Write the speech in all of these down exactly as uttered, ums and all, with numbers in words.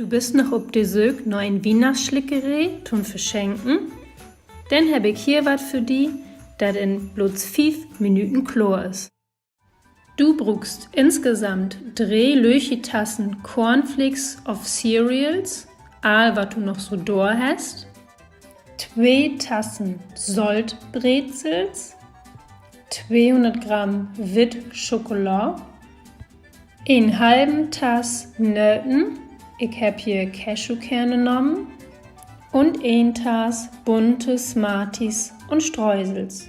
Du büst noch op de Söök na en Wiehnachtsslickeree to'n Verschenken? Denn hebb ik hier wat för di, dat in blots fief Minüten kloor is. Du bruukst insgesamt dree lüttje Tassen Cornflakes of Cereals, all wat du noch so dor hest, twee Tassen Soltbrezels, tweehunnert Gramm witt Schokolaad, en halven Tass Nöten, ik hebb hier Cashewkerne nahmen, un en Tass bunte Smarties un Streusels.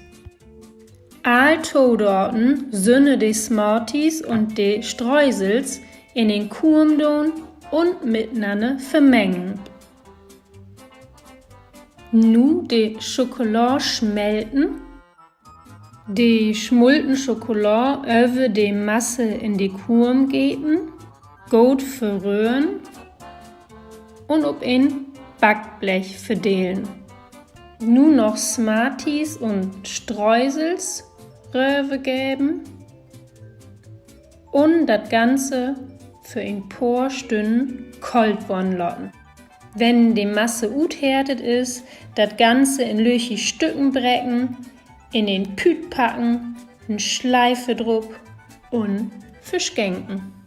All Todaten sünner de Smarties un de Streusels in en Kumm doon un mitnanner vermengen. Nu de Schokolaad smelten. De smulten Schokolaad över de Masse in de Kumm geven, goot verröhren un op en Backblech verdelen. Nu noch Smarties un Streusels rövergeven un dat Ganze för en poor Stünnen koolt worrn laten. Wenn de Masse uthärtet is, dat Ganze in lüttje Stücken breken, in en Püüt packen, en Sleifer drup un verschenken.